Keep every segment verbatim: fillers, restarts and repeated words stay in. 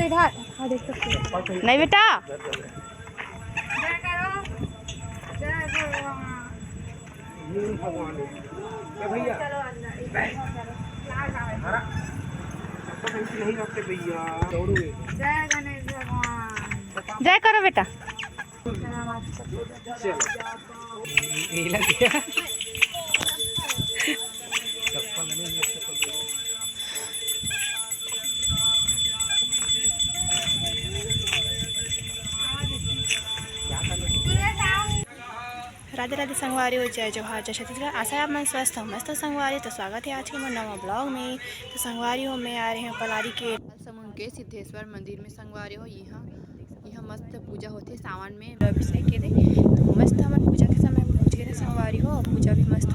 इधर, हाँ, देख सकते हो। नहीं बेटा। जय करो, जय भगवान। जय गणेश भगवान। जय करो बेटा। राधे राधे संगवारी हो, जय जोहार, जय छत्तीसगढ़। आशा है आप मन स्वस्थ हो, मस्त हो संगवारी। तो स्वागत है आज के मोर नवा ब्लॉग में। तो संगवारी हो, मैं आ रहे हूँ पलारी के समुंद के सिद्धेश्वर मंदिर में संगवारी हो। यहाँ, यहाँ मस्त पूजा होथे सावन में, अभिषेक के दे, तो मस्त हमन पूजा के समय पहुँच गए संगवारी हो। पूजा भी मस्त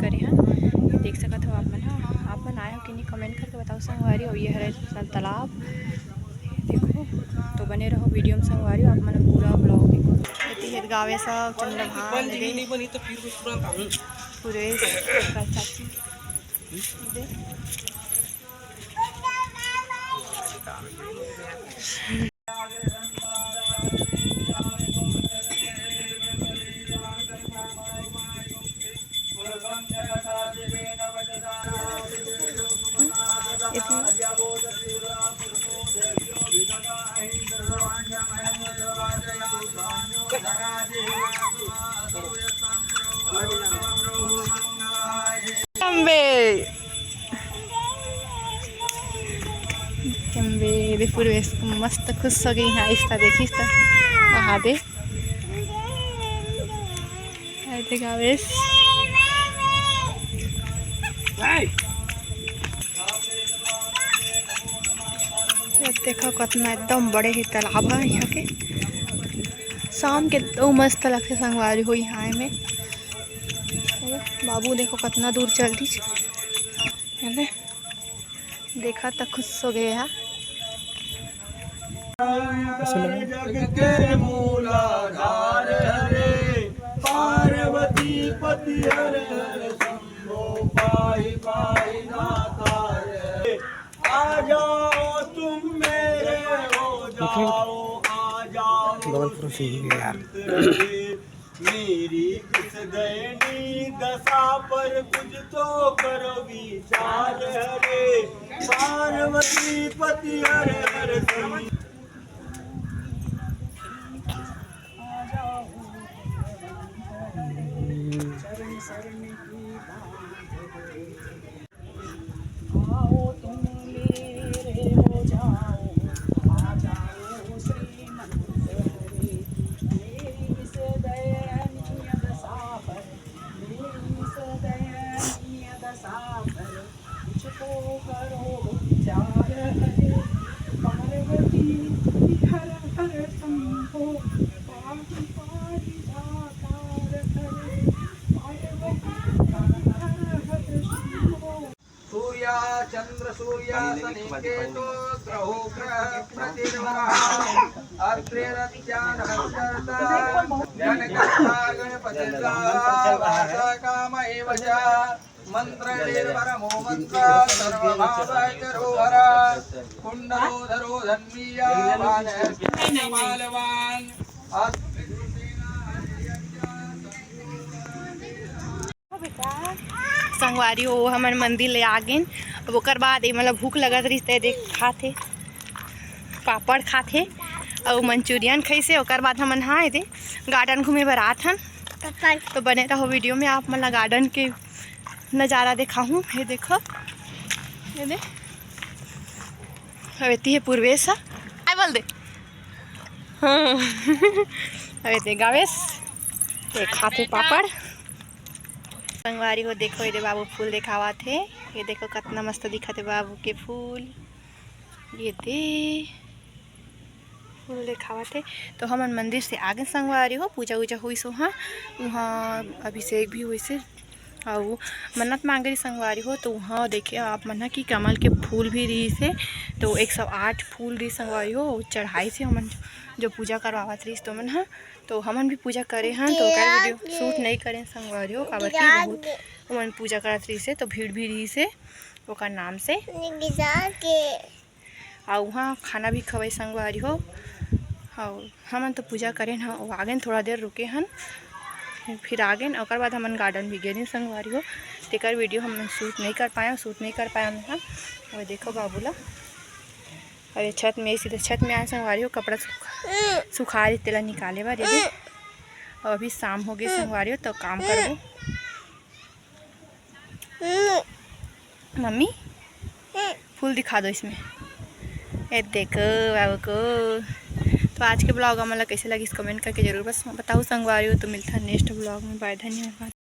करे हैं, देख सकत हो आप मन ह। आप मन आए हो कि नहीं, कमेंट करके बताओ संगवारी हो। ये हरे तालाब, देखो, तो बने रहो वीडियो में संगवारी हो, आप मन पूरा ब्लॉग देखो। एती हे गावे सब चंद्रभान रे। पूरे अम्बे, अम्बे, दे पूर्वेश मस्त खुश हो गई। हाँ, इस तरह देखिस त, हाँ दे। अरे गावेश। ये देखो कितना एकदम बड़े ही तालाब है यहाँ के। शाम के तो मस्त लगथे संगवारी हो यहाँ आए में। बाबू देखो कितना दूर चल दिस। है ना? देखा त खुश हो गए हा। जग के मूलाधार हरे, पार्वती पति हर हर शंभो, पाहि पाहि नाथ हरे। आ जाओ तुम मेरे हो जाओ, आ जाओ बगल पूरा सीन है यार। मेरी इस दयनीय दशा पर कुछ तो करो विचार हरे, पार्वती पति हर हर शंभो। आओ तुम मेरे हो जाओ, आ जाओ श्रीमंत हरे। मेरी इस दयनीय दशा पर, मेरी इस दयनीय दशा पर कुछ तो करो विचार हरे। पार्वती हर हर शंभो, पाहि पाहि दातार हरे। पार्वती हर हर शंभो। सूर्य चंद्र सूर्य शनि केतु ग्रहो ग्रह प्रतिर्वरः अत्रेरत्यानहंकर्ता गणकर्ता गणपतिर्वा वासः काम एव च। मंत्रनिर्वरमो मंत्र सर्वभावकरो हर कुंडलोधरो धन्वीया वानरसेना मालवान। संगवारी हो, हमन मंदिर ले आ गेन। अब ओकर बाद ए, मतलब, भूख लगत रहिस, ते देख खाथे पापड़ खाथे अउ मंचूरियन खइसे। ओकर बाद हमन, हाँ, एदे गार्डन घूमे बर आत हन। तो बने रहो वीडियो में, आप मन ला गार्डन के नज़ारा देखाहूँ। ये देखो, ये दे, अब एती हे पूर्वेश, हाय बोल दे। हाँ। अब एती गावेश, ये खाथे पापड़। संगवारी हो, देखो, ये दे बाबू फूल देखावत हे। ये देखो, कितना मस्त दिखत हे बाबू के फूल। ये दे फूल देखावत हे। तो हमन मंदिर से आगे संगवारी हो, पूजा वूजा होइस उहाँ, उहाँ अभिषेक भी होइस हे। अउ मन्नत मांगे रहिस संगवारी हो, तो उहाँ देखे आप मन ह कि कमल के फूल भी रहिस हे। तो एक सौ आठ फूल रहिस संगवारी हो, चढ़ाइस हे हमन जो पूजा करवावत रहिस तो मन ह। तो हमन भी पूजा करे हन, तो ओकर वीडियो शूट नहीं करेन संगवारी हो, काबर कि बहुत हमन पूजा करत रहिस हे, तो भीड़ भी रहिस हे ओकर नाम से। अउ वहाँ खाना भी खवाई संगवारी हो। अउ हमन तो पूजा करेन ह, वो आगेन, थोड़ा देर रुके हन, फिर आगेन, ओकर बाद हमन garden भी गेन संगवारी हो। तेकर video हमन shoot नहीं कर पाए, shoot नहीं कर पाए हमन ह। वो देखो बाबू ला, अरे छत में, सीधे छत में आए संगवारी हो, कपड़ा सुखा, सुखा रही, तेला निकाले बर ये दे। अउ अभी शाम हो गई संगवारी हो, तो काम करबो। मम्मी, फूल दिखा दो इसमें। ए देखो बाबू को। तो आज के vlog हमन ला कैसे लगिस, comment करके जरूर बस बताओ संगवारी हो। तो मिलता है next vlog में। Bye, धन्यवाद।